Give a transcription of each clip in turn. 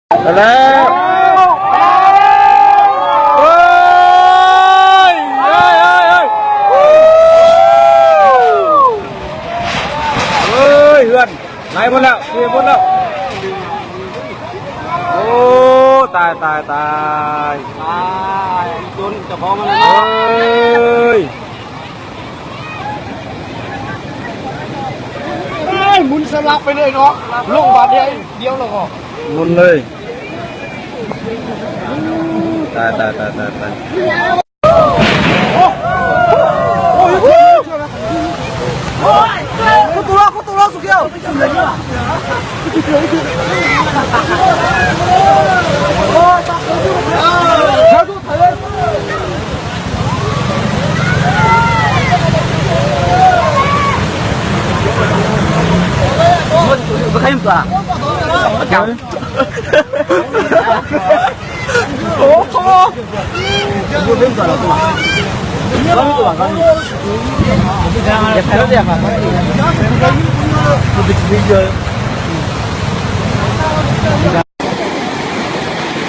Tau lawm. Ê, ê, ê, ê. Ê, Hưn, laiv muaj lawm, laiv muaj lawm. Ôj, tais, tais, tais. Ê. Ê, mus xa lab pem lawm no, lub vas dej diav los os. Mus lawm. Tais, tais, tais, tais, tais.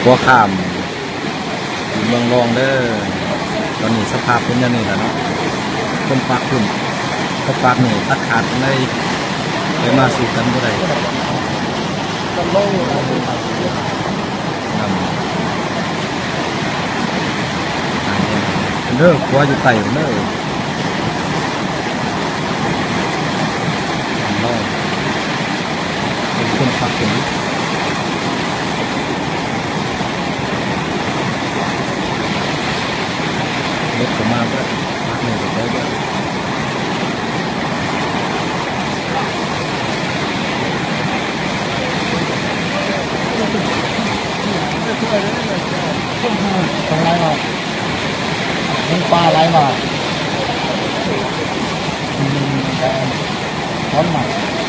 Huab Kham, Mus Loo Loo na. Cov no xab phab peb nyob ne ntawm no, koj pab kuj, koj pab ne tab khab ne, peb maj xwb tab kuj dai. Nws kuav yus tais na. Los, koj pab kuj. Lub kuv maj, maj ne kuv peb. Laiv mas, lub pa laiv mas, thov mas.